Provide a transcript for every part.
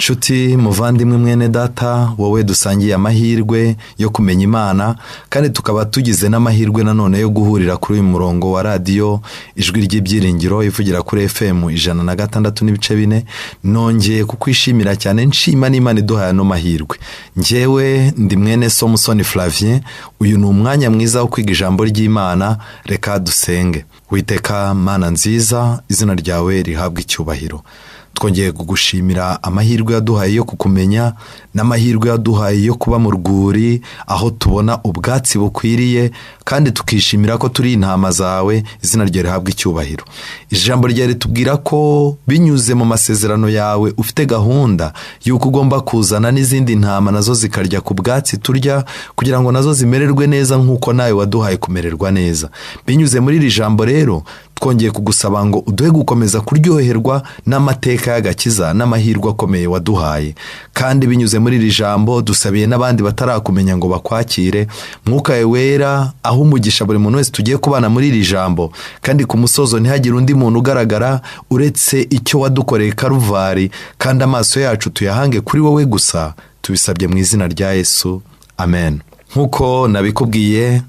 Nshuti muvandimwe, mwene data, wowe dusangiye amahirwe yo kumenya Imana, kandi tukaba tugize n'amahirwe nanone yo guhurira kuri uyu murongo wa radiyo Ijwi ry'Ibyiringiro ivugira kuri FM 106.4, nongeye kukwishimira cyane, nshima n'Imana iduhaye ano mahirwe. Njyewe ndi mwene so Musoni Flavien. Uyu ni umwanya mwiza wo kwiga ijambo ry'Imana. Reka dusenge. Witeka Mana nziza, izina ryawe rihabwa icyubahiro. Twongeye kugushimira amahirwe yaduhaye yo kukumenya n'amahirwe yaduhaye yo kuba mu rwuri aho tubona ubwatsi bukwiriye, kandi tukishimira ko turi intama zawe. Izina ryawe rihabwa icyubahiro. Ijambo ryawe ritubwira ko binyuze mu masezerano yawe ufite gahunda y'uko ugomba kuzana n'izindi ntama, nazo zikarya ku bwatsi turya, kugira ngo nazo zimererwe neza nk'uko nawe waduhaye kumererwa neza. Binyuze muri iri jambo rero, twongeye kugusaba ngo uduhe gukomeza kuryoherwa n'amateka y'agakiza n'amahirwe akomeye waduhaye. Kandi binyuze muri iri jambo dusabiye n'abandi batarakumenya ngo bakwakire. Mwuka wera aho umugisha buri muntu wese tugiye kubana muri iri jambo, kandi ku musozo ntihagire undi muntu ugaragara uretse icyo wadukoreye Karuvari, kandi amaso yacu tuyahange kuri wowe gusa. Tubisabye mu izina rya Yesu, amen. Nk'uko nabikubwiye,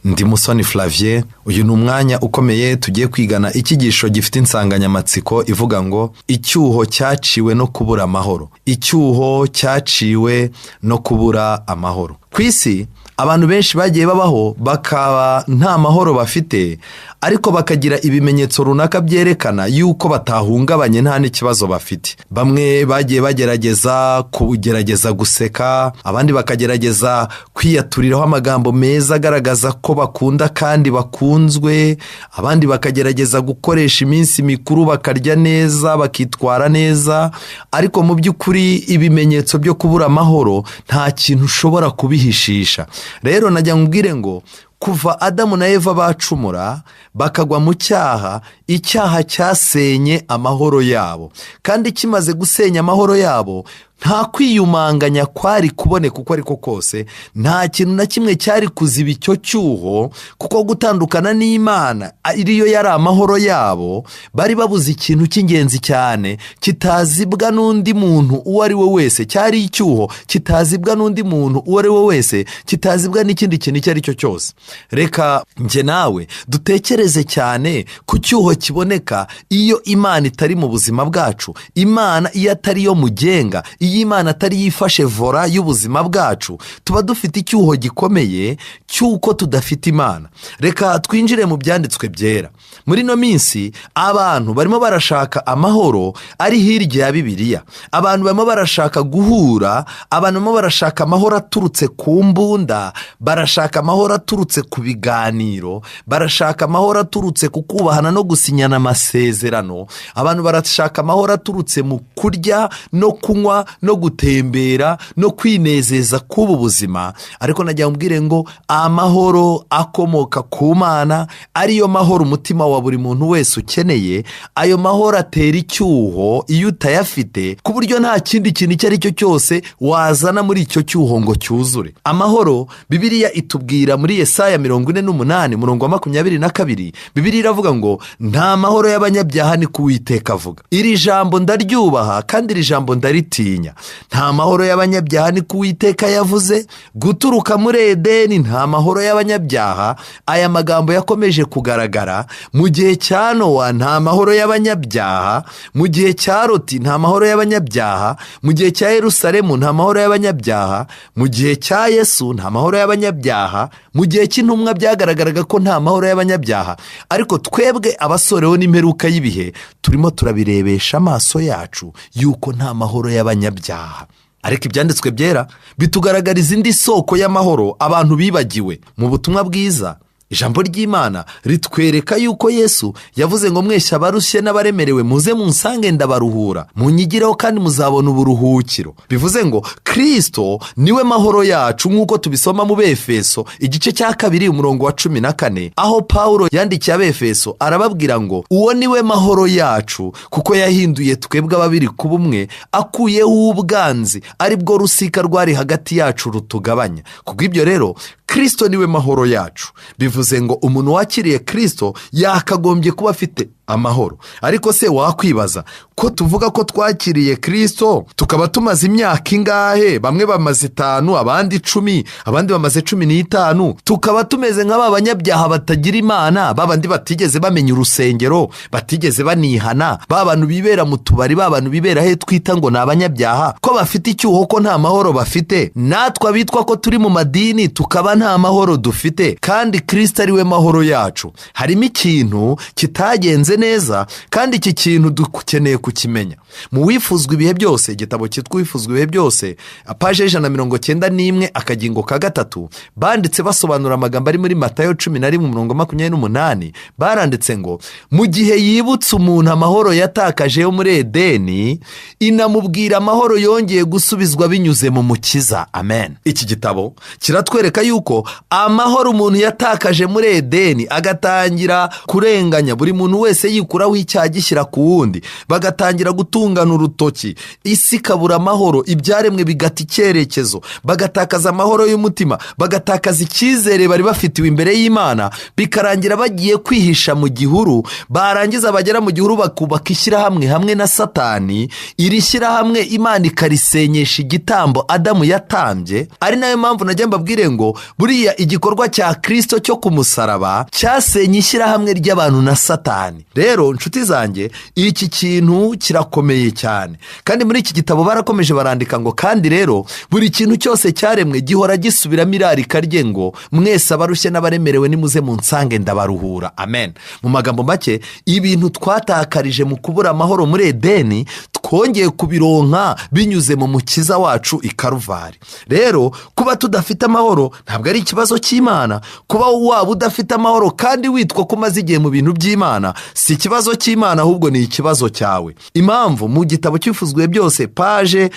ndi Musoni Flavien. Uyu ni umwanya ukomeye tugiye kwigana icyigisho gifite insanganyamatsiko ivuga ngo icyuho cyaciwe no kubura amahoro. Icyuho cyaciwe no kubura amahoro. Ku isi abantu benshi bagiye babaho bakaba nta mahoro bafite, ariko bakagira ibimenyetso runaka byerekana yuko batahungabanye, nta n'ikibazo bafite. Bamwe bagiye bagerageza kugerageza guseka, abandi bakagerageza kwiyaturiraho amagambo meza agaragaza ko bakunda kandi bakunzwe, abandi bakagerageza gukoresha iminsi mikuru, bakarya neza, bakitwara neza, ariko mu by'ukuri ibimenyetso byo kubura amahoro nta kintu ushobora kubihishisha. Rero najya nkubwire ngo kuva Adamu na Eva bacumura bakagwa mu cyaha, icyaha cyasenye amahoro yabo, kandi kimaze gusenya amahoro yabo, nta kwiyumanganya kwari kuboneka uko ariko kose, nta kintu na kimwe cyari kuziba icyo cyuho, kuko gutandukana n'Imana ariyo yari amahoro yabo, bari babuze ikintu cy'ingenzi cyane kitazibwa n'undi muntu uwo ari we wese. Cyari icyuho kitazibwa n'undi muntu uwo ari we wese, kitazibwa n'ikindi kintu icyo ari cyo cyose. Reka njye nawe dutekereze cyane ku cyuho kiboneka iyo Imana itari mu buzima bwacu, Imana iyo atari yo mugenga, iyo Imana atari yifashe volant y'ubuzima bwacu, tuba dufite icyuho gikomeye cy'uko tudafite Imana. Reka twinjire mu byanditswe byera. Muri ino minsi abantu barimo barashaka amahoro ari hirya ya Bibiliya, abantu barimo barashaka guhura, abantu barimo barashaka amahoro aturutse ku mbunda, barashaka amahoro aturutse ku biganiro, barashaka amahoro aturutse ku kubahana no gusinyana amasezerano, abantu barashaka amahoro aturutse mu kurya no kunywa no gutembera no kwinezeza k'ubu buzima. Ariko najya mbwire ngo amahoro akomoka ku Mana, ariyo mahoro umutima wa buri muntu wese ukeneye, ayo mahoro atera icyuho iyo utayafite, ku buryo nta kindi kintu icyo ari cyo cyose wazana muri icyo cyuho ngo cyuzure. Amahoro Bibiliya itubwira muri Yesaya 48 umurongo wa 22, Bibiliya iravuga ngo nta mahoro y'abanyabyaha, ni Uwiteka avuga. Iri jambo ndaryubaha kandi iri jambo ndaritinya. Nta mahoro y'abanyabyaha, ni Uwiteka yavuze. Guturuka muri Edeni nta mahoro y'abanyabyaha. Aya magambo yakomeje kugaragara mu gihe cya Nowa, nta mahoro y'abanyabyaha. Mu gihe cya Loti nta mahoro y'abanyabyaha. Mu gihe cya Yerusalemu nta mahoro y'abanyabyaha. Mu gihe cya Yesu nta mahoro y'abanyabyaha. Mu gihe cy'intumwa byagaragaraga ko nta mahoro y'abanyabyaha. Ariko twebwe abasorewe n'imperuka y'ibihe turimo turabirebesha amaso yacu yuko nta mahoro y'abanyabyaha. Ariko ibyanditswe byera bitugaragariza indi soko y'amahoro abantu bibagiwe. Mu butumwa bwiza, ijambo ry'Imana ritwereka yuko Yesu yavuze ngo mwese abarushye n'abaremerewe muze munsange ndabaruhura, munyigireho kandi muzabona uburuhukiro. Bivuze ngo Kirisito niwe mahoro yacu, nk'uko tubisoma mu Befeso igice cya 2 umurongo wa 14, aho Pawulo yandikiye Abefeso arababwira ngo uwo niwe mahoro yacu, kuko yahinduye twebwe ababiri kuba umwe, akuyeho ubwanzi ari bwo rusika rwari hagati yacu rutugabanya. Kubw'ibyo rero Kirisito niwe mahoro yacu. Bivuze ngo umuntu wakiriye Kirisito yakagombye kuba afite Amahoro. Ariko se wakwibaza ko tuvuga ko twakiriye Kirisito, tukaba tumaze imyaka ingahe? Bamwe bamaze 5, abandi 10, abandi bamaze 15, tukaba tumeze nk'aba banyabyaha batagira Imana, babandi batigeze bamenya urusengero, batigeze banihana, ba bantu bibera mu tubari, ba bantu bibera he twita ngo ni abanyabyaha, ko bafite icyuho, ko nta mahoro bafite. Natwe abitwa ko turi mu madini tukaba nta mahoro dufite, kandi Kirisito ari we mahoro yacu. Harimo ikintu kitagenze neza, kandi iki kintu dukeneye kukimenya. Mu Wifuzwa Ibihe Byose, igitabo cyitwa Wifuzwa Ibihe Byose, paje 191, akagingo ka 3, banditse basobanura amagambo ari muri Matayo 11 umurongo 28. Baranditse ngo mu gihe yibutse umuntu amahoro yatakaje yo muri Edeni, inamubwira amahoro yongeye gusubizwa binyuze mu Mukiza. Amen. Iki gitabo kiratwereka yuko amahoro umuntu yatakaje muri Edeni, agatangira kurenganya buri muntu wese, yikuraho icyaha gishyira ku wundi, bagatangira gutungana urutoki, isi ikabura amahoro, ibyaremwe bigata icyerekezo, bagatakaza amahoro y'umutima, bagatakaza icyizere bari bafitiwe imbere y'Imana, bikarangira bagiye kwihisha mu gihuru. Barangiza bagera mu gihuru bakubaka ishyirahamwe hamwe na Satani. Iri shyirahamwe Imana ikarisenyesha igitambo Adamu yatambye. Ari nayo mpamvu najya mbabwire ngo buriya igikorwa cya Kirisito cyo ku musaraba cyasenye ishyirahamwe ry'abantu na Satani. Rero nshuti zanjye, iki kintu kirakomeye cyane. Kandi muri iki gitabo barakomeje barandika ngo kandi rero buri kintu cyose cyaremwe gihora gisubiramo irarika rye ngo mwese abarushye n'abaremerewe nimuze munsange ndabaruhura. Amen. Mu magambo make, ibintu twatakarije mu kubura amahoro muri Edeni twongeye kubironka binyuze mu Mukiza wacu i Karuvari. Rero kuba tudafite amahoro ntabwo ari ikibazo cy'Imana. Kuba waba udafite amahoro kandi witwa ko umaze igihe mu bintu by'Imana si ikibazo cy'Imana, ahubwo ni ikibazo cyawe. Impamvu mu gitabo cyifuzwe byose, paje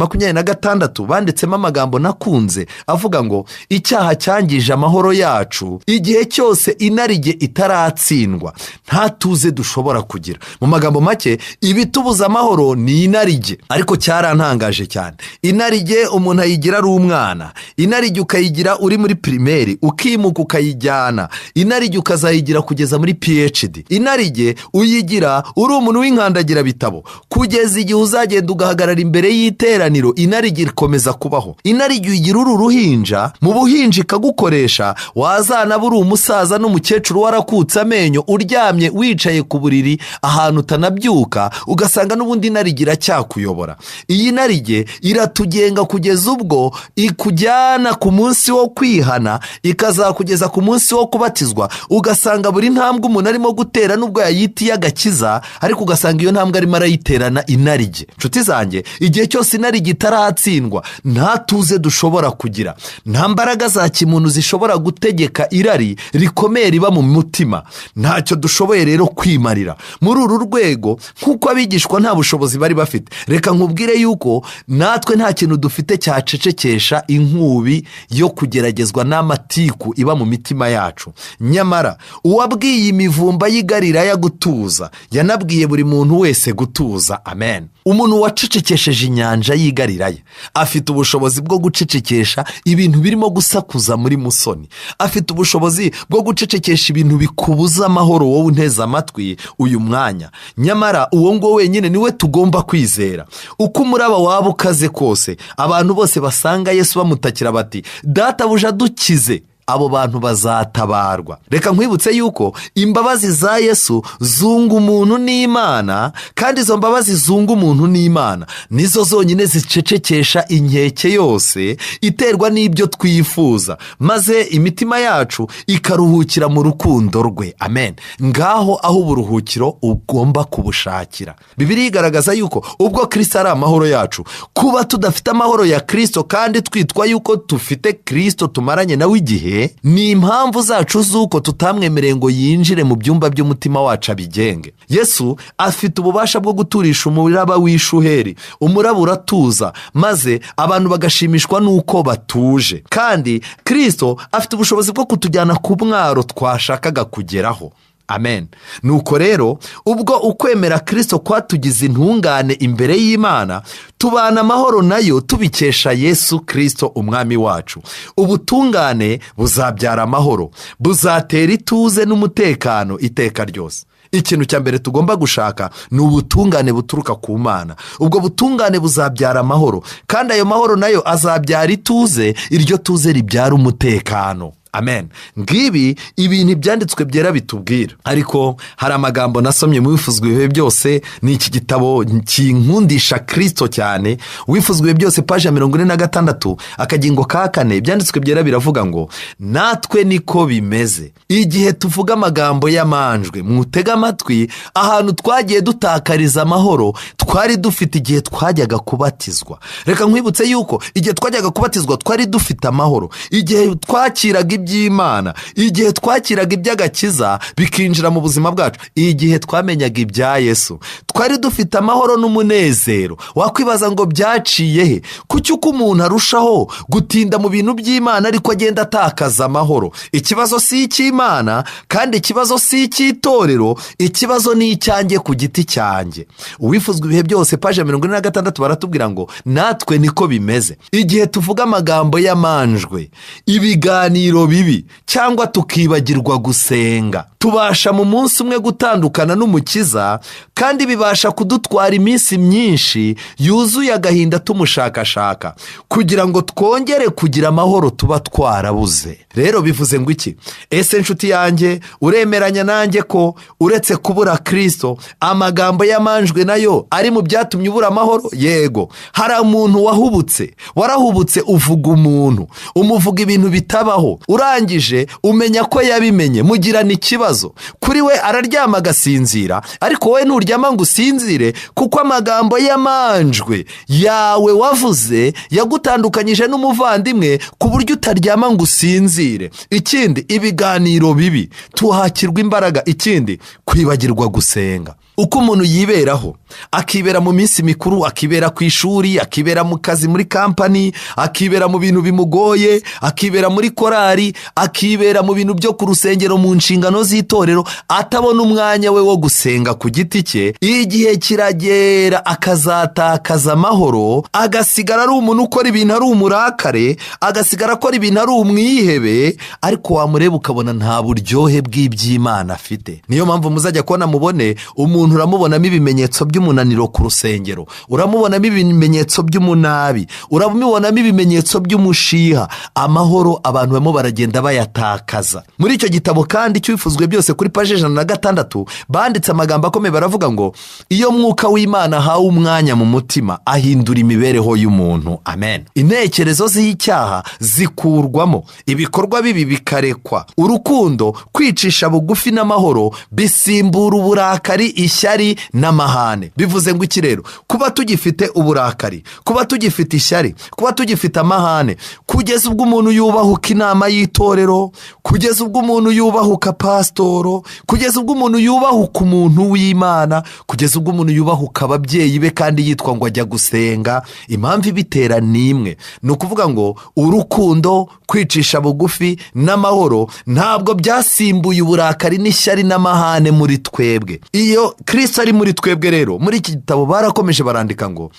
226, banditsemo amagambo nakunze avuga ngo icyaha cyangije amahoro yacu. Igihe cyose inarijye itaratsindwa, nta tuze dushobora kugira. Mu magambo make, ibitubuza amahoro ni inarijye. Ariko cyarantangaje cyane. Inarijye umuntu ayigira ari umwana, inarijye ukayigira uri muri primaire, ukimuka ukayijyana, inarijye ukazayigira kugeza muri PhD. Inarijye uyigira uri umuntu w'inkandagirabitabo, kugeza igihe uzagenda ugahagarara imbere y'iteraniro, inarijye ikomeza kubaho. Inarijye uyigira uri uruhinja, mu buhinja ikagukoresha, wazanaba uri umusaza n'umukecuru warakutse amenyo, uryamye wicaye ku buriri ahantu utanabyuka, ugasanga n'ubundi inarijye iracyakuyobora. Iyi narijye iratugenga kugeza ubwo ikujyana ku munsi wo kwihana, ikazakugeza ku munsi wo kubatizwa, ugasanga buri ntambwe umuntu arimo gutera, nubwo yayita iy'agakiza, ariko ugasanga iyo ntambwe arimo arayiterana inarijye. Nshuti zanjye, igihe cyose inarijye itaratsindwa, nta tuze dushobora kugira, nta mbaraga za kimuntu zishobora gutegeka irari rikomeye riba mu mutima. Ntacyo dushoboye rero kwimarira muri uru rwego, nk'uko abigishwa nta bushobozi bari bafite. Reka nkubwire yuko natwe nta kintu dufite cyacecekesha inkubi yo kugeragezwa n'amatiku iba mu mitima yacu. Nyamara uwabwiye imivumba y'i Galilaya gutuza, yanabwiye buri muntu wese gutuza. Amen. Umuntu wacecekesheje inyanja y'i Galilaya afite ubushobozi bwo gucecekesha ibintu birimo gusakuza muri Musoni, afite ubushobozi bwo gucecekesha ibintu bikubuza amahoro wowe unteze amatwi uyu mwanya. Nyamara uwo nguwo wenyine niwe tugomba kwizera. Uko umuraba waba ukaze kose, abantu bose basanga Yesu bamutakira bati databuja dukize, abo bantu bazatabarwa. Reka nkwibutse yuko imbabazi za Yesu zunga umuntu n'Imana, kandi izo mbabazi zunga umuntu n'Imana nizo zonyine zicecekesha inkeke yose iterwa n'ibyo twifuza, maze imitima yacu ikaruhukira mu rukundo rwe. Amen. Ngaho aho uburuhukiro ugomba kubushakira. Bibiliya igaragaza yuko ubwo Kirisito ari amahoro yacu, kuba tudafite amahoro ya Kirisito kandi twitwa yuko dufite Kirisito tumaranye nawe igihe, ni impamvu zacu z'uko tutamwemereye ngo yinjire mu byumba by'umutima wacu abigenge. Yesu afite ububasha bwo guturisha umuraba w'ishuheri, umuraba uratuza maze abantu bagashimishwa n'uko batuje. Kandi Kirisito afite ubushobozi bwo kutujyana ku mwaro twashakaga kugeraho. Amen. Nuko rero ubwo ukwemera Kirisito kwatugize intungane imbere y'Imana, tubana amahoro nayo tubikesha Yesu Kirisito umwami wacu. Ubutungane buzabyara amahoro, buzatera ituze n'umutekano iteka ryose. Ikintu cya mbere tugomba gushaka ni ubutungane buturuka ku Mana. Ubwo butungane buzabyara amahoro, kandi ayo mahoro nayo azabyara ituze, iryo tuze ribyara umutekano. Amen. Ngibi ibintu ibyanditswe byera bitubwira. Ariko hari amagambo nasomye mu Wifuzwa Ibihe Byose, ni iki gitabo kinkundisha Kirisito cyane. Wifuzwa Ibihe Byose, paji ya 46, akagingo ka 4, ibyanditswe byera biravuga ngo: "Natwe niko bimeze igihe tuvuga amagambo y'amanjwe." Mwutege amatwi ahantu twagiye dutakariza amahoro twari dufite igihe twajyaga kubatizwa. Reka nkwibutse yuko igihe twajyaga kubatizwa twari dufite amahoro, igihe twakiraga iby'Imana, igihe twakiraga iby'agakiza bikinjira mu buzima bwacu, igihe twamenyaga ibya Yesu, twari dufite amahoro n'umunezero. Wakwibaza ngo byaciye he? Kuki uko umuntu arushaho gutinda mu bintu by'Imana ariko agenda atakaza amahoro? Ikibazo si icy'Imana, kandi ikibazo si icy'itorero, ikibazo ni icyanjye ku giti cyanjye. Uwifuzwa Ibihe Byose, paji ya 46, baratubwira ngo: "Natwe niko bimeze igihe tuvuga amagambo y'amanjwe, ibiganiro bibi, cyangwa tukibagirwa gusenga. Tubasha mu munsi umwe gutandukana n'Umukiza, kandi bibasha kudutwara iminsi myinshi yuzuye agahinda tumushakashaka kugira ngo twongere kugira amahoro tuba twarabuze." Rero bivuze ngo iki? Ese nshuti yanjye, uremeranya nanjye ko uretse kubura Kirisito, amagambo y'amanjwe nayo ari mu byatumye ubura amahoro? Yego. Hari umuntu wahubutse, warahubutse, uvuga umuntu, umuvuga ibintu bitabaho, urangije umenya ko yabimenye, mugirana ikibazo. Kuri we araryama agasinzira, ariko wowe nturyama ngo usinzire, kuko amagambo y'amanjwe yawe wavuze yagutandukanyije n'umuvandimwe ku buryo utaryama ngo usinzire. Ikindi, ibiganiro bibi, tuhakirwa imbaraga. Ikindi, kwibagirwa gusenga. Uko umuntu yiberaho, akibera mu minsi mikuru, akibera ku ishuri, akibera mu kazi muri kampani, akibera mu bintu bimugoye, akibera muri korari, akibera mu bintu byo ku rusengero, mu nshingano z'itorero, atabona umwanya we wo gusenga ku giti cye, igihe kiragera akazatakaza amahoro, agasigara ari umuntu ukora ibintu ari umurakare, agasigara akora ibintu ari umwihebe, ariko wamureba ukabona nta buryohe bw'iby'Imana afite. Niyo mpamvu muzajya kubona mubone umuntu, uramubonamo ibimenyetso by'umunaniro ku rusengero, uramubonamo ibimenyetso by'umunabi, uramubonamo ibimenyetso by'umushiha. Amahoro abantu barimo baragenda bayatakaza. Muri icyo gitabo kandi cy'Uwifuzwe Byose, kuri paji 106, banditse amagambo akomeye, baravuga ngo: "Iyo Mwuka w'Imana ahawe umwanya mu mutima, ahindura imibereho y'umuntu." Amen. Intekerezo z'icyaha zikurwamo, ibikorwa bibi bikarekwa, urukundo, kwicisha bugufi n'amahoro bisimbura uburakari, ishyari n'amahane. Bivuze ngo iki rero? Kuba tugifite uburakari, kuba tugifite ishyari, kuba tugifite amahane, kugeza ubwo umuntu yubahuka inama y'itorero, kugeza ubwo umuntu yubahuka pasitoro, kugeza ubwo umuntu yubahuka umuntu w'Imana, kugeza ubwo umuntu yubahuka ababyeyi be kandi yitwa ngo ajya gusenga, impamvu ibitera ni imwe. Ni ukuvuga ngo urukundo, kwicisha bugufi n'amahoro ntabwo byasimbuye uburakari n'ishyari n'amahane muri twebwe. Iyo Kirisito ari muri twebwe rero, muri iki gitabo barakomeje barandika ngo: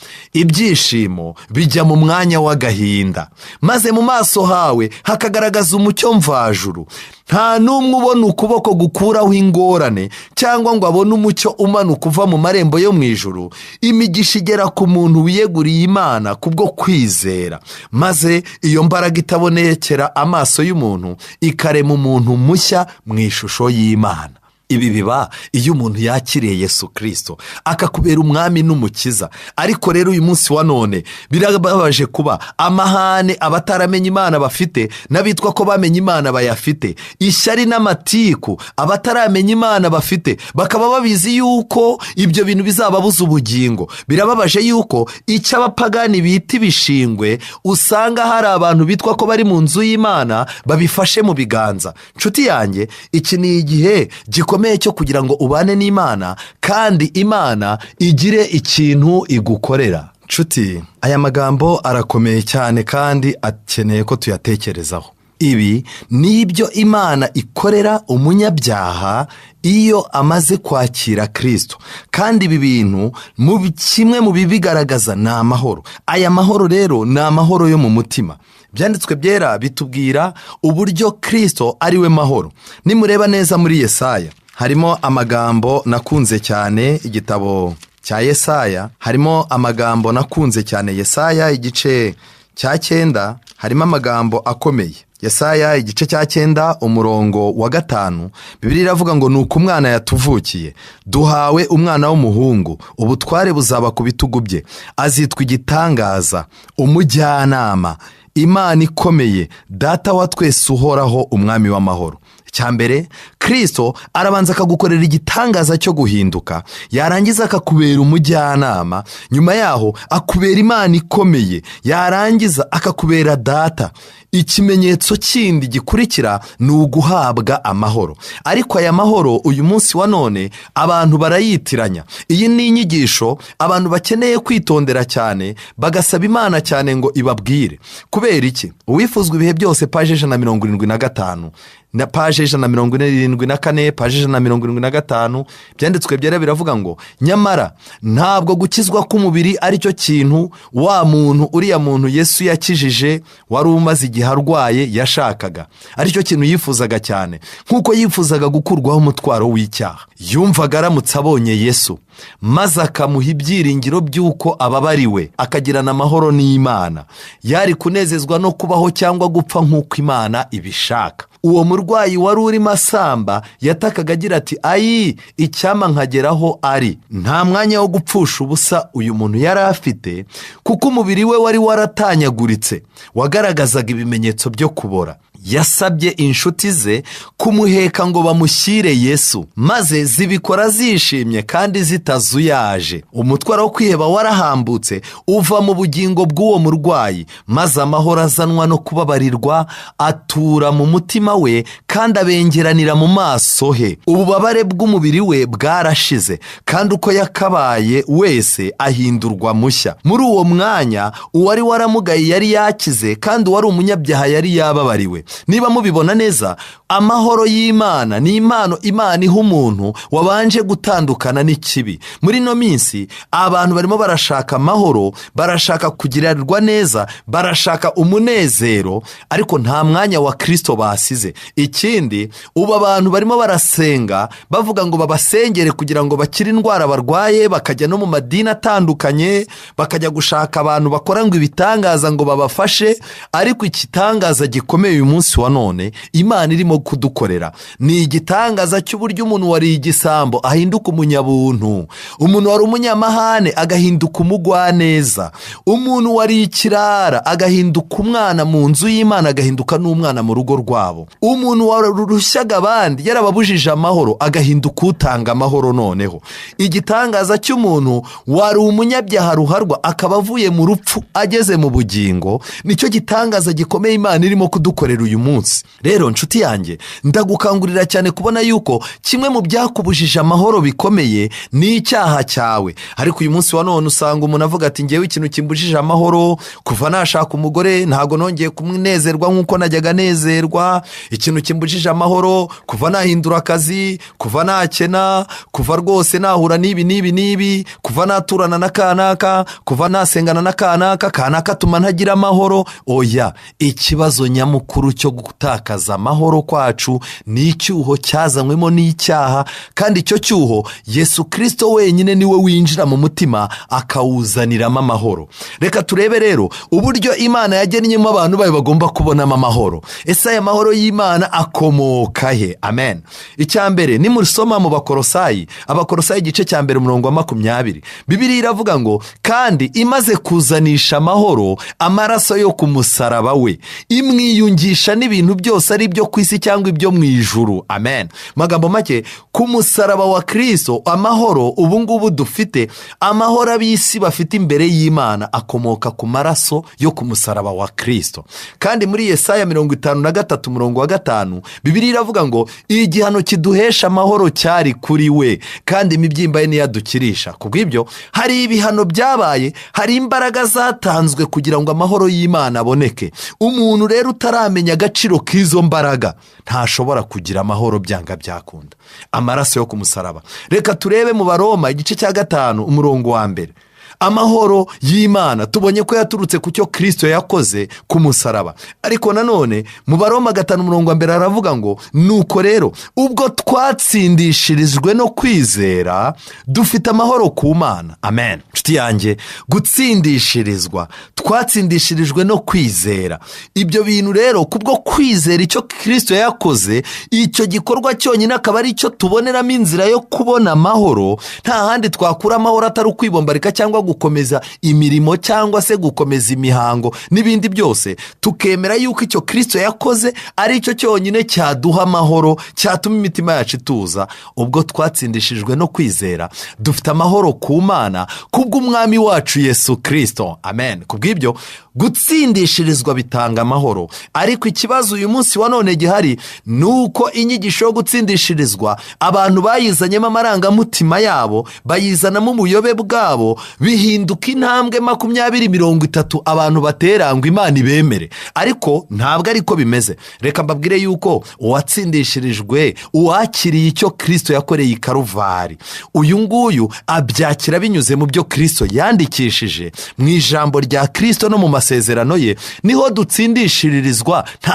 "Ibyishimo bijya mu mwanya w'agahinda, maze mu maso hawe hakagaragaza umucyo mvajuru. Nta n'umwe ubona ukuboko gukuraho ingorane cyangwa ngo abone umucyo umanuka uva mu marembo yo mu ijuru. Imigisha igera ku muntu wiyeguriye Imana kubwo kwizera, maze iyo mbaraga itabonekera amaso y'umuntu ikarema umuntu mushya mu ishusho y'Imana." Ibi biba iyo umuntu yakiriye Yesu Kirisito akakubera umwami n'umukiza. Ariko rero uyu munsi wa none birababaje kuba amahane abataramenya Imana bafite n'abitwa ko bamenye Imana bayafite, ishyari n'amatiku abataramenya Imana bafite, bakaba babizi yuko ibyo bintu bizababuza ubugingo. Birababaje yuko icyo abapagani bita ibishingwe usanga hari abantu bitwa ko bari mu nzu y'Imana babifashe mu biganza. Nshuti yanjye, iki ni igihe gikomeye cyo kugira ngo ubane n'Imana, kandi Imana igire ikintu igukorera. Nshuti, aya magambo arakomeye cyane kandi akeneye ko tuyatekerezaho. Ibi ni ibyo Imana ikorera umunyabyaha iyo amaze kwakira Kirisito, kandi ibi bintu kimwe mu bibigaragaza ni amahoro. Aya mahoro rero ni amahoro yo mu mutima. Ibyanditswe byera bitubwira uburyo Kirisito ari we mahoro. Nimureba neza muri Yesaya Harimo amagambo nakunze cyane, igitabo cya Yesaya harimo amagambo nakunze cyane. Yesaya igice cya 9 harimo amagambo akomeye. Yesaya igice cya 9 umurongo wa 5, Bibiliya iravuga ngo nuko umwana yatuvukiye, duhawe umwana w'umuhungu, ubutware buzaba ku bitugu bye, azitwa igitangaza, umujyanama, Imana ikomeye, data wa twese uhoraho, umwami w'amahoro. Icya mbere, Kristo arabanza akagukorera igitangaza cyo guhinduka, yarangiza akakubera umujyanama, nyuma yaho akubera Imana ikomeye, yarangiza akakubera data. Ikimenyetso kindi gikurikira ni uguhabwa amahoro. Ariko aya mahoro uyu munsi wa none abantu barayitiranya. Iyi ni inyigisho abantu bakeneye kwitondera cyane, bagasaba Imana cyane ngo ibabwire. Kubera iki? Uwifuzwa ibihe byose, paje 175 na paje 174, paje 175, byanditswe byera biravuga ngo nyamara ntabwo gukizwa k'umubiri aricyo kintu wa muntu, uriya muntu Yesu yakijije wari umaze igihe arwaye yashakaga, aricyo kintu yifuzaga cyane, nk'uko yifuzaga gukurwaho umutwaro w'icyaha. Yumvaga aramutse abonye Yesu maze akamuha ibyiringiro by'uko ababariwe, akagirana amahoro n'Imana, yari kunezezwa no kubaho cyangwa gupfa nk'uko Imana ibishaka. Uwo murwayi wari urimo asamba yatakaga agira ati ayi, icyampa nkageraho ari. Nta mwanya wo gupfusha ubusa uyu muntu yari afite, kuko umubiri we wari waratanyaguritse, wagaragazaga ibimenyetso byo kubora. Yasabye inshuti ze kumuheka ngo bamushyire Yesu, maze zibikora zishimye kandi zitazuyaje. Umutwaro wo kwiheba warahambutse uva mu bugingo bw'uwo murwayi, maze amahoro azanwa no kubabarirwa atura mu mutima we kandi abengeranira mu maso he. Ububabare bw'umubiri we bwarashize, kandi uko yakabaye wese ahindurwa mushya. Muri uwo mwanya uwari waramugaye yari yakize, kandi uwari umunyabyaha yari yababariwe. Niba mubibona neza, amahoro y'Imana ni impano Imana iha umuntu wabanje gutandukana n'ikibi. Muri ino minsi abantu barimo barashaka amahoro, barashaka kugirirwa neza, barashaka umunezero, ariko nta mwanya wa Kristo basize. Ikindi, ubu abantu barimo barasenga bavuga ngo babasengere kugira ngo bakire indwara barwaye, bakajya no mu madini atandukanye, bakajya gushaka abantu bakora ngo ibitangaza ngo babafashe. Ariko igitangaza gikomeye uyu munsi wa none Imana irimo kudukorera ni igitangaza cy'uburyo umuntu wari igisambo ahinduka umunyabuntu, umuntu wari umunyamahane agahinduka umugwaneza, umuntu wari ikirara agahinduka umwana mu nzu y'Imana, agahinduka n'umwana mu rugo rwabo, umuntu warushyaga abandi yarababujije amahoro agahinduka utanga amahoro. Noneho igitangaza cy'umuntu wari umunyabyaha ruharwa akaba avuye mu rupfu ageze mu bugingo, nicyo gitangaza gikomeye Imana irimo kudukorera uyu munsi. Rero nshuti yanjye, ndagukangurira cyane kubona yuko kimwe mu byakubujije amahoro bikomeye ni icyaha cyawe. Ariko uyu munsi wa none usanga umuntu avuga ati ngewe ikintu kimbujije amahoro, kuva nashaka umugore ntago nongeye kumunezerwa nk'uko najyaga nezerwa. Ikintu kimbujije amahoro, kuva nahindura akazi, kuva nakena, kuva rwose nahura n'ibi n'ibi n'ibi, kuva naturana na kanaka, kuva nasengana na kanaka, kanaka tuma ntagira amahoro. Oya, ikibazo nyamukuru cyo gutakaza amahoro kwacu ni icyuho cyazanywemo n'icyaha, kandi icyo cyuho Yesu Kristo wenyine niwe winjira mu mutima akawuzaniramo amahoro. Reka turebe rero uburyo Imana yagennyemo abantu bayo bagomba kubonamo amahoro. Ese aya mahoro y'Imana akomoka he? Amen. Icya mbere ni musoma mu Bakorosayi, Abakorosayi igice cya 1 umurongo wa 20, Bibiliya iravuga ngo kandi imaze kuzanisha amahoro amaraso yo ku musaraba we, imwiyungisha n'ibintu byose ari ibyo ku isi cyangwa ibyo mu ijuru. Amen. Magambo make, ku musaraba wa Kristo amahoro ubu ngubu dufite, amahoro ab'isi bafite imbere y'Imana akomoka ku maraso yo ku musaraba wa Kristo. Kandi muri Yesaya 53 umurongo wa 5, Bibiliya iravuga ngo igihano kiduhesha amahoro cyari kuri we, kandi imibyimba ye niyadukirisha. Kubw'ibyo hari ibihano byabaye, hari imbaraga zatanzwe kugira ngo amahoro y'Imana aboneke. Umuntu rero utaramenya agaciro k'izo mbaraga ntashobora kugira amahoro byanga byakunda. Amaraso yo ku musaraba. Reka turebe mu Baroma igice cya 5 umurongo wa 1. Amahoro y'Imana tubonye ko yaturutse ku cyo Kirisito yakoze ku musaraba. Ariko nanone mu Baroma 5:1 aravuga ngo nuko rero ubwo twatsindishirijwe no kwizera dufite amahoro ku Mana. Amen. Nshuti yanjye, gutsindishirizwa, twatsindishirijwe no kwizera. Ibyo bintu rero kubwo kwizera icyo Kirisito yakoze, icyo gikorwa cyonyine akaba ari cyo tuboneramo inzira yo kubona amahoro. Nta handi twakura amahoro atari ukwibombarika cyangwa gukomeza imirimo cyangwa se gukomeza imihango n'ibindi byose, tukemera yuko icyo Kirisito yakoze ari cyo cyonyine cyaduha amahoro, cyatuma imitima yacu ituza. Ubwo twatsindishijwe no kwizera dufite amahoro ku Mana kubw'Umwami wacu Yesu Kirisito. Amen. Kubw'ibyo gutsindishirizwa bitanga amahoro. Ariko ikibazo uyu munsi wa none gihari ni uko inyigisho yo gutsindishirizwa abantu bayizanyemo amarangamutima yabo, bayizanamo ubuyobe bwabo, bihinduka intambwe 20 30 abantu batera ngo Imana ibemere. Ariko ntabwo ariko bimeze. Reka mbabwire yuko uwatsindishirijwe, uwakiriye icyo Kirisito yakoreye i Karuvari, uyu nguyu abyakira binyuze mu byo Kirisito yandikishije mu ijambo rya Kirisito no mu masezerano ye, niho dutsindishirizwa. Nta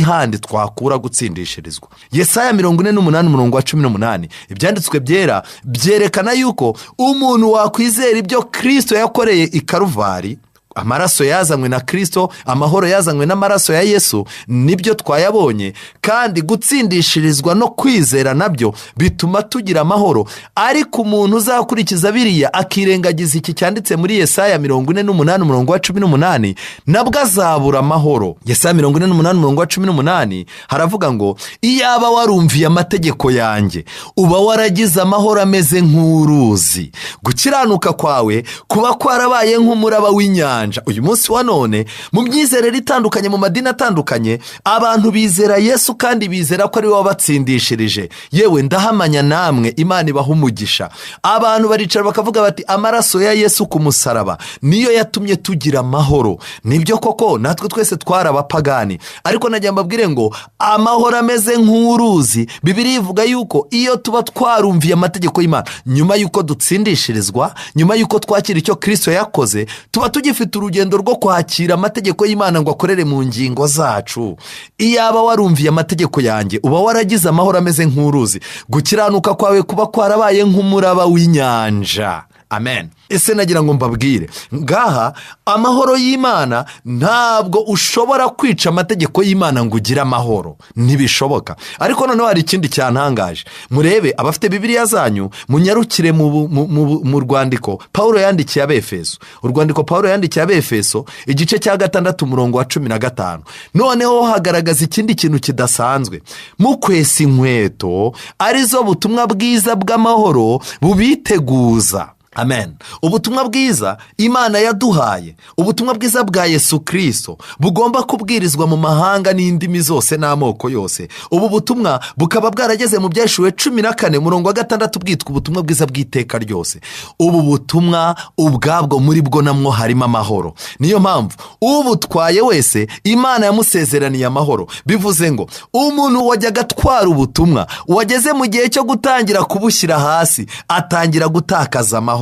handi twakura gutsindishirizwa. Yesaya 48:18, ibyanditswe byera byerekana yuko umuntu wakwizera ibyo Kirisito yakoreye i Karuvari, amaraso yazanywe na Kirisito, amahoro yazanywe n'amaraso ya Yesu, nibyo twayabonye. Kandi gutsindishirizwa no kwizera nabyo bituma tugira amahoro. Ariko umuntu uzakurikiza biriya akirengagiza iki cyanditse muri Yesaya 48:18, nabwo azabura amahoro. Yesaya 48:18 haravuga ngo iyaba warumviye amategeko yanjye uba waragize amahoro ameze nk'uruzi, gukiranuka kwawe kuba kwarabaye nk'umuraba w'inyanja. Uyu munsi wa none mu myizerere itandukanye, mu madini atandukanye, abantu bizera Yesu kandi bizera ko ari we wabatsindishirije. Yewe ndahamanya namwe, Imana ibaha umugisha. Abantu baricara bakavuga bati amaraso ya Yesu ku musaraba niyo yatumye tugira amahoro. Nibyo koko, natwe twese twari abapagani. Ariko najya mbabwire ngo amahoro ameze nk'uruzi. Bibiliya ivuga yuko iyo tuba twarumviye amategeko y'Imana, nyuma y'uko dutsindishirizwa, nyuma y'uko twakira icyo Kirisito yakoze, tuba tugifite urugendo rwo kwakira amategeko y'Imana ngo akorere mu ngingo zacu. Iyaba warumviye amategeko yanjye uba waragize amahoro ameze nk'uruzi, gukiranuka kwawe kuba kwarabaye nk'umuraba w'inyanja. Amen. Ese nagira ngo mbabwire ngaha, amahoro y'Imana ntabwo ushobora kwica amategeko y'Imana ngo ugire amahoro, ntibishoboka. Ariko noneho hari ikindi cyantangaje. Murebe abafite Bibiliya zanyu, munyarukire mu rwandiko Pawulo yandikiye Abefeso. Urwandiko Pawulo yandikiye Abefeso igice cya 6:15. Noneho hagaragaza ikindi kintu kidasanzwe. Mukwesa inkweto arizo butumwa bwiza bw'amahoro bubiteguza. Amen. Ubutumwa bwiza Imana yaduhaye, ubutumwa bwiza bwa Yesu Kirisito bugomba kubwirizwa mu mahanga n'indimi zose n'amoko yose. Ubu butumwa bukaba bwarageze mu Byahishuwe 14:6, bwitwa ubutumwa bwiza bw'iteka ryose. Ubu butumwa ubwabwo muri bwo namwo harimo amahoro. Niyo mpamvu ubutwaye wese Imana yamusezeraniye amahoro. Bivuze ngo umuntu wajyaga atwara ubutumwa wageze mu gihe cyo gutangira kubushyira hasi, atangira gutakaza amahoro.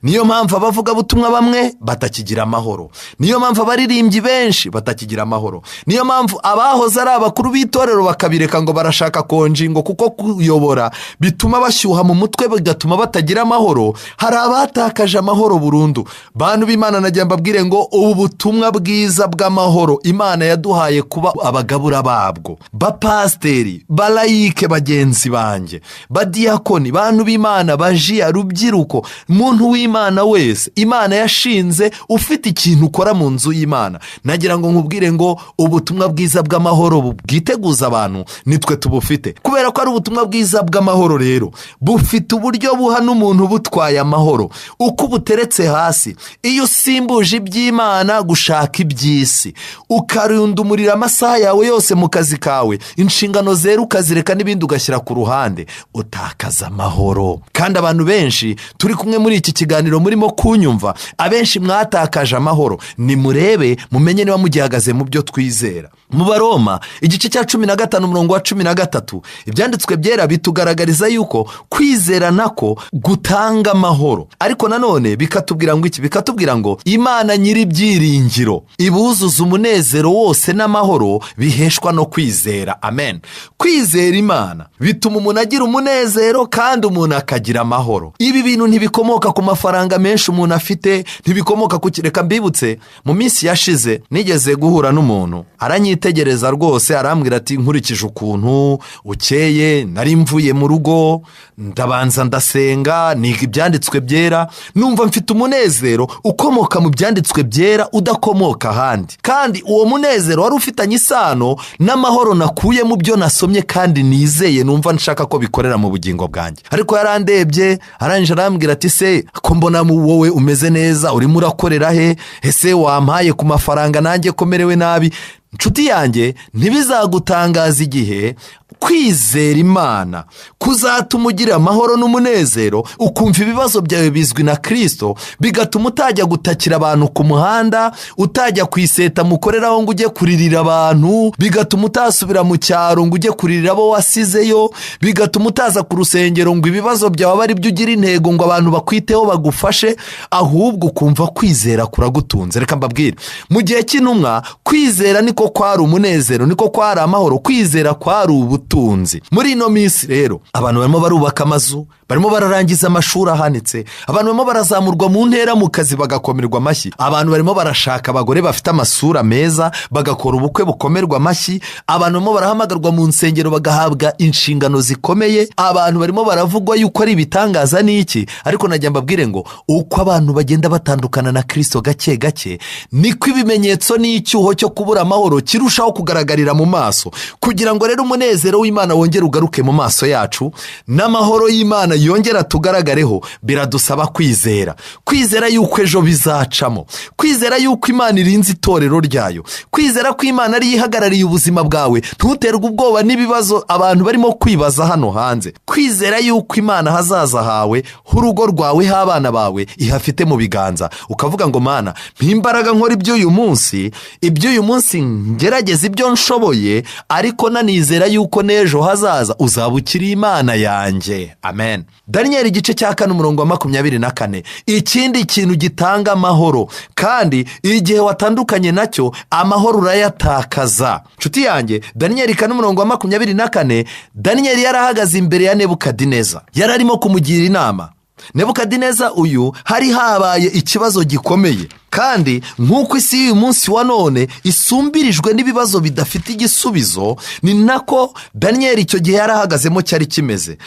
Niyo mpamvu abavugabutumwa bamwe batakigira amahoro. Niyo mpamvu abaririmbyi benshi batakigira amahoro. Niyo mpamvu abahoze ari abakuru b'itorero bakabireka ngo barashaka konjingo, kuko kuyobora bituma bashyuha mu mutwe bigatuma batagira amahoro. Hari abatakaje amahoro burundu. Bantu b'Imana, nagira mbabwire ngo ubu butumwa bwiza bw'amahoro Imana yaduhaye kuba abagabura babwo, bapasiteri, balayike bagenzi banjye, badiyakoni, bantu b'Imana, bajiya, rubyiruko, muntu w'Imana wese Imana yashinze ufite ikintu ukora mu nzu y'Imana, nagira ngo nkubwire ngo ubutumwa bwiza bw'amahoro bwiteguza abantu nitwe tubufite. Kubera ko ari ubutumwa bwiza bw'amahoro rero bufite uburyo buha n'umuntu butwaye amahoro. Uko ubuteretse hasi, iyo usimbuje iby'Imana gushaka iby'isi, ukarundumurira amasaha yawe yose mu kazi kawe, inshingano zera ukazireka n'ibindi ugashyira ku ruhande, utakaza amahoro. Kandi abantu benshi turi kumwe muri muri iki kiganiro murimo kunyumva, abenshi mwatakaje amahoro. Nimurebe mumenye niba mugihagaze mu byo twizera. Mu Baroma igice cya 15 umurongo wa 13, ibyanditswe byera bitugaragariza yuko kwizera nako gutanga amahoro, ariko nanone bikatubwira ngo iki? Bikatubwira ngo Imana nyir'ibyiringiro ibuzuza umunezero wose n'amahoro biheshwa no kwizera. Amen. Kwizera Imana bituma umuntu agira umunezero kandi umuntu akagira amahoro. Ibi bintu ntibikomoka ku mafaranga menshi umuntu afite, ntibikomoka ku... Reka mbibutse, mu minsi yashize nigeze guhura n'umuntu, aranyitegereza rwose, arambwira ati: "Nkurikije ukuntu ukeye, nari mvuye mu rugo, ndabanza ndasenga, niga ibyanditswe byera, numva mfite umunezero ukomoka mu byanditswe byera, udakomoka ahandi, kandi uwo munezero wari ufitanye isano n'amahoro nakuye mu byo nasomye kandi nizeye, numva nshaka ko bikorera mu bugingo bwanjye." Ariko yarandebye, arangije arambwira ati: "Se ko mbona wowe umeze neza, urimo urakorera he? Ese wampaye ku mafaranga nanjye ko merewe nabi?" Inshuti yanjye, ntibizagutangaza igihe kwizera Imana kuzatuma ugira amahoro n'umunezero, ukumva ibibazo byawe bizwi na Kirisito, bigatuma utajya gutakira abantu ku muhanda, utajya ku iseta mukoreraho ngo ujye kuririra abantu, bigatuma utasubira mu cyaro ngo ujye kuririra abo wasizeyo, bigatuma utaza ku rusengero ngo ibibazo byawe abe ari byo ugira intego ngo abantu bakwiteho bagufashe, ahubwo ukumva kwizera kuragutunze. Reka mbabwire, mu gihe cy'intumwa kwizera niko kwari umunezero, niko kwari amahoro, kwizera kwari ubutunzi. Muri ino minsi rero abantu barimo barubaka amazu, barimo bararangiza amashuri ahanitse, abantu barimo barazamurwa mu ntera mu kazi bagakomerwa amashyi, abantu barimo barashaka abagore bafite amasura meza bagakora ubukwe bukomerwa amashyi, abantu barimo barahamagarwa mu nsengero bagahabwa inshingano zikomeye, abantu barimo baravugwa yuko ari ibitangaza n'iki. Ariko najya mbabwire ngo uko abantu bagenda batandukana na Kirisito gake gake, niko ibimenyetso n'icyuho cyo kubura amahoro kirushaho kugaragarira mu maso. Kugira ngo rero umunezero w'Imana wongere ugaruke mu maso yacu n'amahoro y'Imana yongere atugaragareho, biradusaba kwizera, kwizera yuko ejo bizacamo, kwizera yuko Imana irinze itorero ryayo, kwizera ko Imana ariyo ihagarariye ubuzima bwawe, ntuterwe ubwoba n'ibibazo abantu barimo kwibaza hano hanze, kwizera yuko Imana ahazaza hawe h'urugo rwawe, h'abana bawe, ihafite mu biganza, ukavuga ngo: "Mana, imbaraga nkora iby'uyu munsi, iby'uyu munsi ngerageza ibyo nshoboye, ariko nanizera yuko n'ejo hazaza uzaba ukiri Imana yanjye." Amen. Daniyeli igice cya 4 umurongo wa 24, ikindi kintu gitanga amahoro kandi igihe watandukanye nacyo amahoro urayatakaza. Nshuti yanjye, Daniyeli 4 umurongo wa 24, Daniyeli yari ahagaze imbere ya Nebukadineza, yari arimo kumugira inama. Nebukadineza uyu, hari habaye ikibazo gikomeye, kandi nk'uko isi y'uyu munsi wa none isumbirijwe n'ibibazo bidafite igisubizo, ni nako Daniyeli icyo gihe yari ahagazemo cyari kimeze.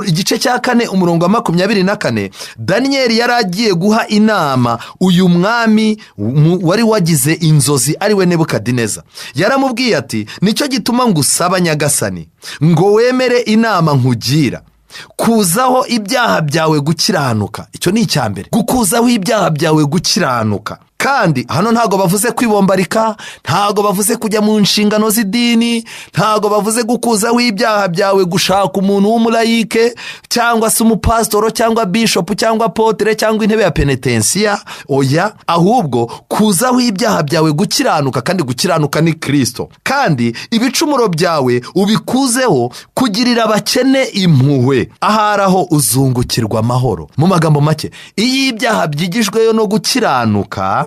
Igice cya 4 umurongo wa 24, Daniyeli yari agiye guha inama uyu mwami wari wagize inzozi, ariwe Nebukadineza. Yaramubwiye ati: "Nicyo gituma ngusaba, nyagasani, ngo wemere inama nkugira: kuzaho ibyaha byawe gukiranuka." Icyo ni icya mbere, gukuzaho ibyaha byawe gukiranuka. Kandi hano ntabwo bavuze kwibombarika, ntabwo bavuze kujya mu nshingano z'idini, ntabwo bavuze gukuzaho ibyaha byawe gushaka umuntu w'umulayike cyangwa se umupasitoro cyangwa bishopu cyangwa apotere cyangwa intebe ya penetensiya. Oya, ahubwo kuzaho ibyaha byawe gukiranuka, kandi gukiranuka ni Kirisito. Kandi ibicumuro byawe ubikuzeho kugirira abakene impuhwe, ahari aho uzungukirwa amahoro. Mu magambo make, iyo ibyaha byigijweyo no gukiranuka,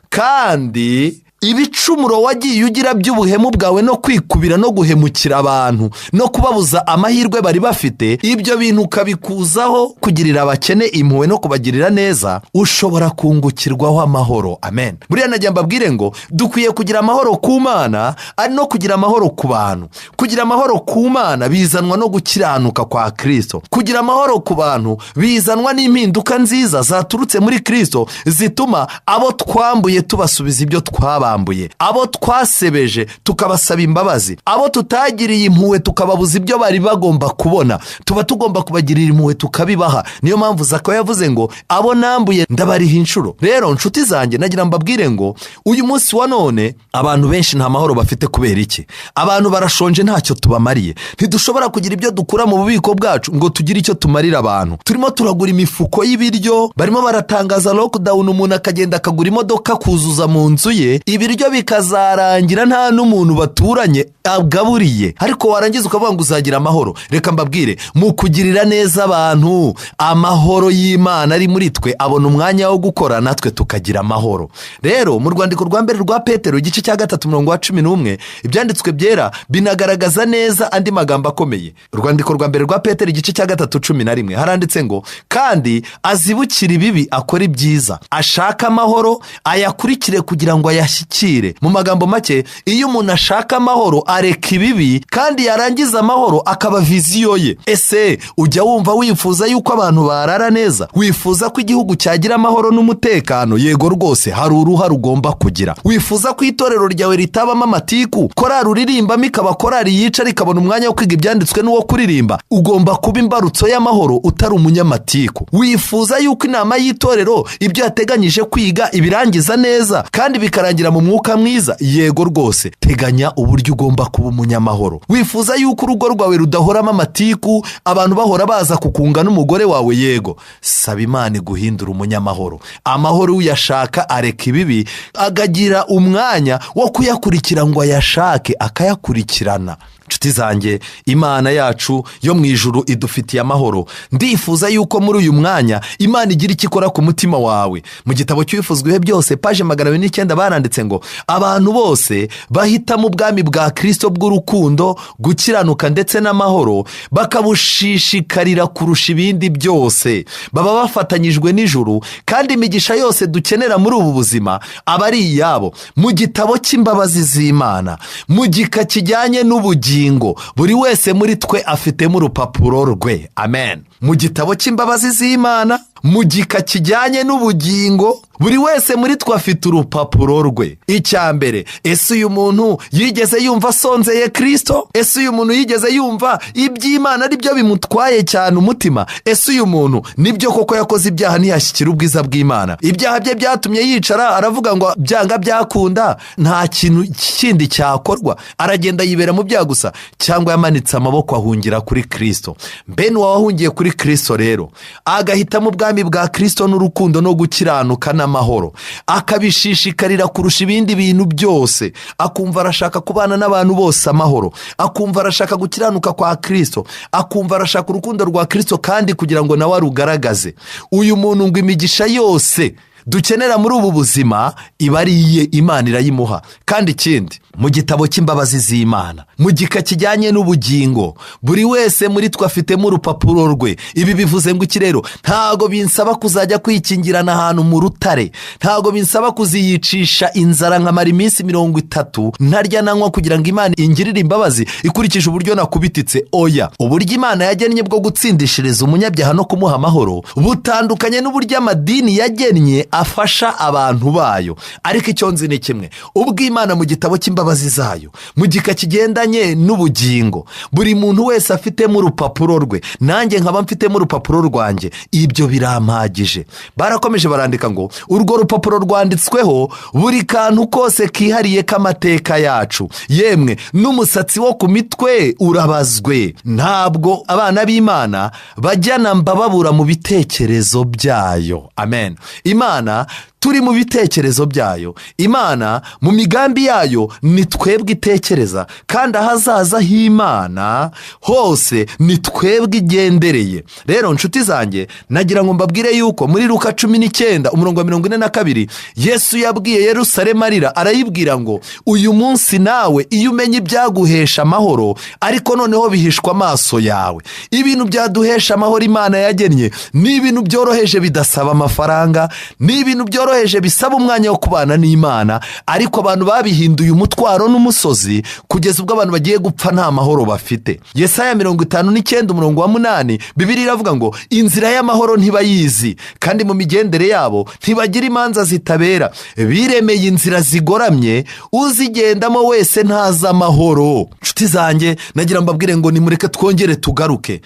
kandi ibicumuro wagiye ugira by'ubuhemu bwawe no kwikubira no guhemukira abantu no kubabuza amahirwe bari bafite, ibyo bintu ukabikuzaho kugirira abakene impuhwe no kubagirira neza, ushobora kungukirwaho amahoro. Amen. Buriya nagira mbabwire ngo dukwiye kugira amahoro ku Mana ari no kugira amahoro ku bantu. Kugira amahoro ku Mana bizanwa no gukiranuka kwa Kirisito. Kugira amahoro ku bantu bizanwa n'impinduka nziza zaturutse muri Kirisito, zituma abo twambuye tubasubiza ibyo twabambuye. twabambuye, abo twasebeje tukabasaba imbabazi, abo tutagiriye impuhwe tukababuza ibyo bari bagomba kubona, tuba tugomba kubagirira impuhwe tukabibaha. Niyo mpamvu Zakayo yavuze ngo abo nambuye ndabariha inshuro. Rero nshuti zanjye, nagira mbabwire ngo uyu munsi wa none abantu benshi nta mahoro bafite. Kubera iki? Abantu barashonje, ntacyo tubamariye. Ntidushobora kugira ibyo dukura mu bubiko bwacu ngo tugire icyo tumarira abantu. Turimo turagura imifuko y'ibiryo, barimo baratangaza lockdown, umuntu akagenda akagura imodoka kuzuza mu nzu ye ibiryo, bikazarangira nta n'umuntu baturanye agaburiye. Ariko warangiza ukavuga ngo uzagira amahoro. Reka mbabwire, mu kugirira neza abantu, amahoro y'Imana ari muri twe abona umwanya wo gukora, natwe tukagira amahoro. Rero mu rwandiko rwa mbere rwa Petero, igice cya 3, umurongo wa 11, ibyanditswe byera binagaragaza neza andi magambo akomeye. Urwandiko rwa mbere rwa Petero, igice cya 3, 11, haranditse ngo: "Kandi azibukire ibibi, akore ibyiza, ashake amahoro, ayakurikire kugira ngo ayashyikire." Mu magambo make, iyo umuntu ashaka amahoro areka ibibi, kandi yarangiza amahoro akaba vision ye. Ese ujya wumva wifuza yuko abantu barara neza? Wifuza ko igihugu cyagira amahoro n'umutekano? Yego rwose, hari uruhare ugomba kugira. Wifuza ko itorero ryawe ritabamo amatiku, korari uririmbamo ikaba korari yica, rikabona umwanya wo kwiga ibyanditswe n'uwo kuririmba? Ugomba kuba imbarutso y'amahoro, utari umunyamatiku. Wifuza yuko inama y'itorero ibyo yateganyije kwiga ibirangiza neza kandi bikarangira mu mwuka mwiza? Yego rwose, teganya uburyo ugomba kuba umunyamahoro. Wifuza yuko urugo rwawe rudahoramo amatiku, abantu bahora baza kukunga n'umugore wawe? Yego, saba Imana iguhindura umunyamahoro. Amahoro uyashaka areka ibibi, akagira umwanya wo kuyakurikira ngo ayashake, akayakurikirana. Inshuti zanjye, Imana yacu yo mu ijuru idufitiye amahoro. Ndifuza yuko muri uyu mwanya Imana igira icyo ikora ku mutima wawe. Mu gitabo cy'Uwifuzwa Ibihe Byose, paje 209, baranditse ngo: "Abantu bose bahitamo ubwami bwa Kirisito bw'urukundo, gukiranuka ndetse n'amahoro, bakabushishikarira kurusha ibindi byose, baba bafatanyijwe n'ijuru, kandi imigisha yose dukenera muri ubu buzima aba ari iyabo." Mu gitabo cy'imbabazi z'Imana, mu gika kijyanye n'ubugingo, buri wese muri twe afitemo urupapuro rwe. Amen. Mu gitabo cy'imbabazi z'Imana, mu gika kijyanye n'ubugingo, buri wese muri twe afite urupapuro rwe. Icya mbere, ese uyu muntu yigeze yumva asonzeye Kirisito? Ese uyu muntu yigeze yumva iby'Imana ari byo bimutwaye cyane umutima? Ese uyu muntu nibyo koko yakoze ibyaha ntiyashyikira ubwiza bw'Imana? Ibyaha bye byatumye yicara aravuga ngo byanga byakunda nta kintu kindi cyakorwa, aragenda yibera mu byaha gusa, cyangwa yamanitse amaboko ahungira kuri Kirisito? Mbene uwahungiye kuri Kirisito rero, agahitamo ubwami bwa Kirisito n'urukundo no gukiranuka n'amahoro, akabishishikarira kurusha ibindi bintu byose, akumva arashaka kubana n'abantu bose amahoro, akumva arashaka gukiranuka kwa Kirisito, akumva arashaka urukundo rwa Kirisito, kandi kugira ngo nawe arugaragaze, uyu muntu ngo imigisha yose dukenera muri ubu buzima iba ari iye, Imana irayimuha. Kandi ikindi, mu gitabo cy'imbabazi z'Imana, mu gika kijyanye n'ubugingo, buri wese muri twe afitemo urupapuro rwe. Ibi bivuze ngo iki rero? Ntabwo binsaba kuzajya kwikingirana ahantu mu rutare, ntabwo binsaba kuziyicisha inzara nkamara iminsi 30 ntarya nanywa kugira ngo Imana ingirire imbabazi ikurikije uburyo nakubititse. Oya, uburyo Imana yagennye bwo gutsindishiriza umunyabyaha no kumuha amahoro butandukanye n'uburyo amadini yagennye afasha abantu bayo. Ariko icyo nzi ni kimwe: ubw'Imana mu gitabo cy'imbabazi zayo, mu gika kigendanye n'ubugingo, buri muntu wese afitemo urupapuro rwe, nanjye nkaba mfitemo urupapuro rwanjye, ibyo birampagije. Barakomeje barandika ngo: "Urwo rupapuro rwanditsweho buri kantu kose kihariye k'amateka yacu, yemwe n'umusatsi wo ku mitwe urabazwe." Ntabwo abana b'Imana bajyana mbababura mu bitekerezo byayo. Amen. Imana turi mu bitekerezo byayo, Imana mu migambi yayo ni twebwe itekereza, kandi ahazaza h'Imana hose ni twebwe igendereye. Rero nshuti zanjye, nagira ngo mbabwire yuko muri Luka 19, umurongo wa 42, Yesu yabwiye Yerusalemu arira, arayibwira ngo: "Uyu munsi nawe iyo umenya ibyaguhesha amahoro, ariko noneho bihishwa amaso yawe." Ibintu byaduhesha amahoro Imana yagennye ni ibintu byoroheje, bidasaba amafaranga, ni ibintu byoroheje. byoroheje bisaba umwanya wo kubana n'Imana, ariko abantu babihinduye umutwaro n'umusozi kugeza ubwo abantu bagiye gupfa nta mahoro bafite. Yesaya 59 umurongo wa 8, Bibiliya iravuga ngo inzira y'amahoro ntibayizi, kandi mu migendere yabo ntibagira imanza zitabera, biremeye inzira zigoramye, uzigendamo wese ntazi amahoro. Nshuti zanjye, nagira mbabwire ngo nimureke twongere tugaruke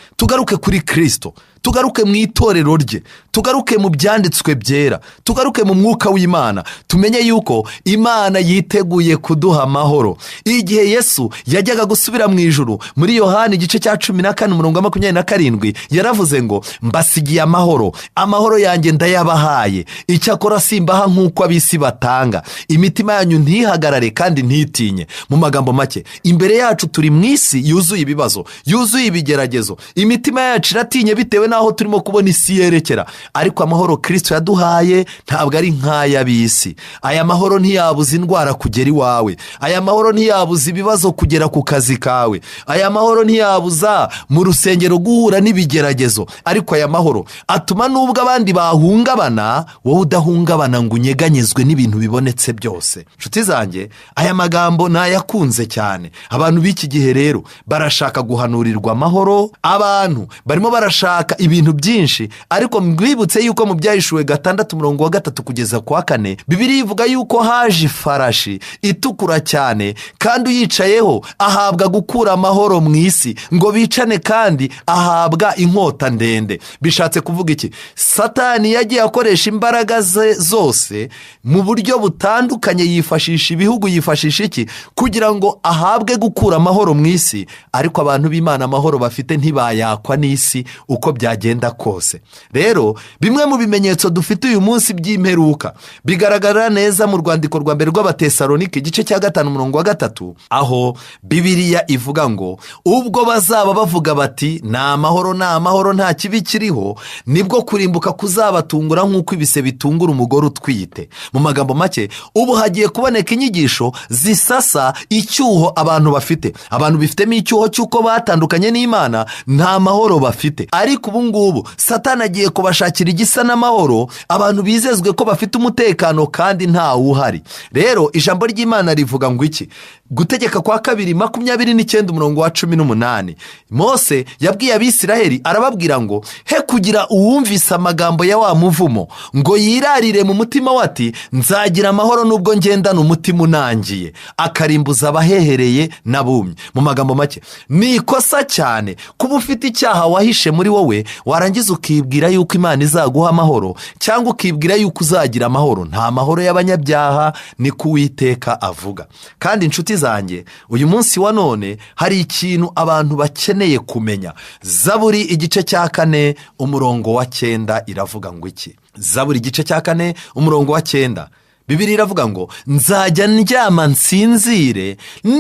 kuri Kristo, tugaruke mu itorero rye, tugaruke mu byanditswe byera, tugaruke mu mwuka w'Imana, tumenye yuko Imana yiteguye kuduha amahoro. Igihe Yesu yajyaga gusubira mu ijuru, muri Yohani igice cya 14 umurongo wa 27, yaravuze ngo mbasigiye amahoro, amahoro yanjye ndayabahaye, icyakora simbaha nk'uko ab'isi batanga, imitima yanyu ntihagarare kandi ntitinye. Mu magambo make, imbere yacu turi mu isi yuzuye ibibazo, yuzuye ibigeragezo, imitima yacu iratinye bitewe n'aho turimo kubona isi yerekera, ariko amahoro Kristo yaduhaye ntabwo ari nk'ay'ab'isi. Aya mahoro ntiyabuza indwara kugera iwawe, aya mahoro ntiyabuza ibibazo kugera ku kazi kawe, aya mahoro ntiyabuza mu rusengero guhura n'ibigeragezo, ariko aya mahoro atuma nubwo abandi bahungabana, wowe udahungabana ngo unyeganyezwe n'ibintu bibonetse byose. Nshuti zanjye, aya magambo nayakunze cyane. Abantu b'iki gihe rero barashaka guhanurirwa amahoro, abantu barimo barashaka ibintu byinshi, ariko mwibutse yuko mu Byahishuwe 6 umurongo wa 3 kugeza ku wa 4, Bibiliya ivuga yuko haje ifarashi itukura cyane, kandi uyicayeho ahabwa gukura amahoro mu isi ngo bicane, kandi ahabwa inkota ndende. Bishatse kuvuga iki? Satani yagiye akoresha imbaraga ze zose mu buryo butandukanye, yifashisha ibihugu, yifashisha iki kugira ngo ahabwe gukura amahoro mu isi, ariko abantu b'Imana amahoro bafite ntibayakwa n'isi uko byagenda kose. Rero bimwe mu bimenyetso dufite uyu munsi by'imperuka bigaragara neza mu rwandiko rwa mbere rw'Abatesalonike igice cya 5 umurongo wa 3, aho Bibiliya ivuga ngo ubwo bazaba bavuga bati ni amahoro, ni amahoro, nta kibi kiriho, nibwo kurimbuka kuzabatungura nk'uko ibise bitungura umugore utwite. Mu magambo make, ubu hagiye kuboneka inyigisho zisasa icyuho abantu bafite. Abantu bifitemo icyuho cy'uko batandukanye n'Imana, nta mahoro bafite, ariko ubu ngubu Satani agiye kubashakira igisa n'amahoro, abantu bizezwe ko bafite umutekano kandi ntawuhari. Rero ijambo ry'Imana rivuga ngo iki? Gutegeka kwa kabiri 29 umurongo wa 18, Mose yabwiye Abisiraheli arababwira ngo he kugira uwumvise amagambo ya wa muvumo ngo yirarire mu mutima we ati nzagira amahoro nubwo ngendana umutima unangiye, akarimbuza abahehereye n'abumye. Mu magambo make, ni ikosa cyane kuba ufite icyaha wahishe muri wowe, warangiza ukibwira yuko Imana izaguha amahoro, cyangwa ukibwira yuko uzagira amahoro. Nta mahoro y'abanyabyaha, ni ko Uwiteka avuga. Kandi inshuti zanjye, uyu munsi wa none hari ikintu abantu bakeneye kumenya. Zaburi igice cya 4 umurongo wa 9 iravuga ngo iki? Zaburi igice cya 4 umurongo wa 9, Bibiliya iravuga ngo nzajya ndyama nsinzire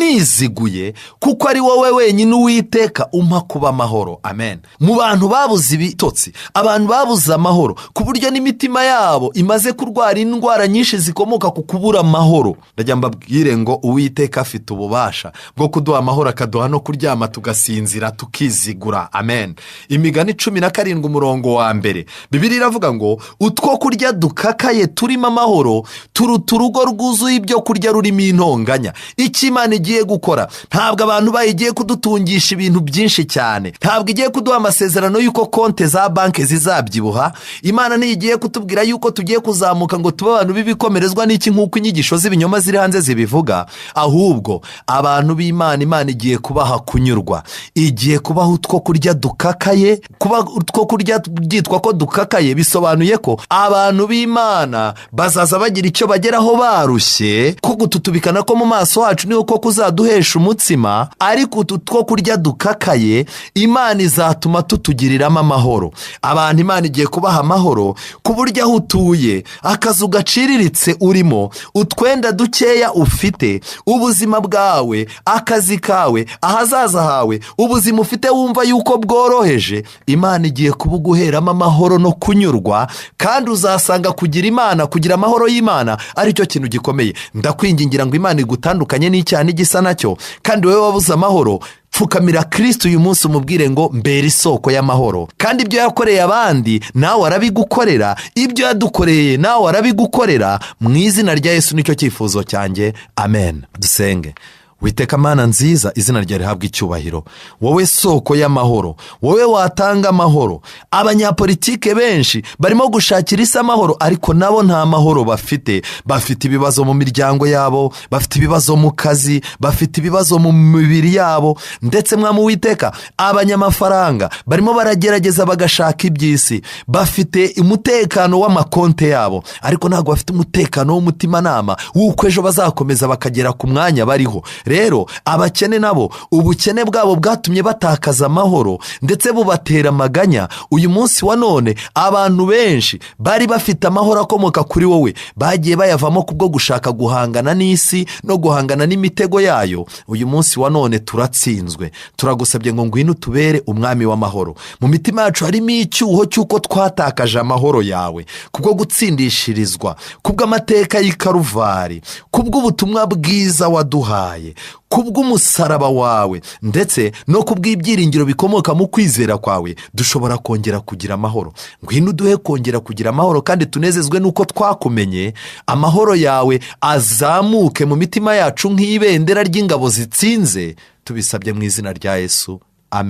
niziguye, kuko ari wowe wenyine Uwiteka umpa kuba amahoro. Amen. Mu bantu babuze ibitotsi, abantu babuze amahoro, ku buryo n'imitima yabo imaze kurwara indwara nyinshi zikomoka ku kubura amahoro, ndajya mbabwire ngo Uwiteka afite ububasha bwo kuduha amahoro, akaduha no kuryama tugasinzira tukizigura. Amen. Imigani 17 umurongo wa 1, Bibiliya iravuga ngo utwo kurya dukakaye turimo amahoro turuta urugo rwuzuye ibyo kurya rurimo intonganya. Icyo Imana igiye gukora, ntabwo abantu bayigiye kudutungisha ibintu byinshi cyane, ntabwo igiye kuduha amasezerano y'uko konte za banki zizabyibuha. Imana ntigiye kutubwira yuko tugiye kuzamuka ngo tube abantu b'ibikomerezwa n'iki, nk'uko inyigisho z'ibinyoma ziri hanze zibivuga. Ahubwo abantu b'Imana, Imana igiye kubaha kunyurwa, igiye kubaha utwo kurya dukakaye. Kuba utwo kurya byitwa ko dukakaye bisobanuye ko abantu b'Imana bazaza bagira icyo bageraho barushye, ko gututubikana ko mu maso hacu niho ko kuzaduhesha umutsima, ariko utu two kurya dukakaye Imana izatuma tutugiriramo amahoro. Abantu Imana igiye kubaha amahoro ku buryo aho utuye, akazu gaciriritse urimo, utwenda dukeya ufite, ubuzima bwawe, akazi kawe, ahazaza hawe, ubuzima ufite wumva yuko bworoheje, Imana igiye kubuguheramo amahoro no kunyurwa, kandi uzasanga kugira Imana, kugira amahoro y'Imana aricyo kintu gikomeye. Ndakwingingira ngo Imana igutandukanye n'icyaha n'igisa nacyo, kandi wowe wabuze amahoro, Pfukamira Kirisito uyu munsi, umubwire ngo: "Mbere isoko y'amahoro." Kandi ibyo yakoreye abandi nawe arabigukorera, ibyo yadukoreye nawe arabigukorera. Mu izina rya Yesu nicyo cyifuzo cyanjye. Amen. Dusenge. Witeka Mana nziza, izina ryawe rihabwa icyubahiro. Wowe soko y'amahoro, wowe watanga amahoro. Abanyapolitike benshi barimo gushakira isi amahoro, ariko nabo nta mahoro bafite. Bafite ibibazo mu miryango yabo, bafite ibibazo mu kazi, bafite ibibazo mu mibiri yabo. Ndetse Mwami Witeka, abanyamafaranga barimo baragerageza bagashaka iby'isi, bafite umutekano w'amakonte yabo, ariko ntabwo bafite umutekano w'umutimanama w'uko ejo bazakomeza bakagera ku mwanya bariho. Rero abakene nabo, ubukene bwabo bwatumye batakaza amahoro, ndetse bubatera amaganya. Uyu munsi wa none abantu benshi bari bafite amahoro akomoka kuri wowe bagiye bayavamo kubwo gushaka guhangana n'isi no guhangana n'imitego yayo. Uyu munsi wa none turatsinzwe. Turagusabye ngo ngwino utubere umwami w'amahoro. Mu mitima yacu harimo icyuho cy'uko twatakaje amahoro yawe kubwo gutsindishirizwa, kubw'amateka y'i Karuvari, kubw'ubutumwa bwiza waduhaye, kubw'umusaraba wawe, ndetse no kubw'ibyiringiro bikomoka mu kwizera kwawe. Dushobora kongera kugira amahoro. Ngwino uduhe kongera kugira amahoro, kandi tunezezwe n'uko twakumenye. Amahoro yawe azamuke mu mitima yacu nk'ibendera ry'ingabo zitsinze. Tubisabye mu izina rya Yesu, amen.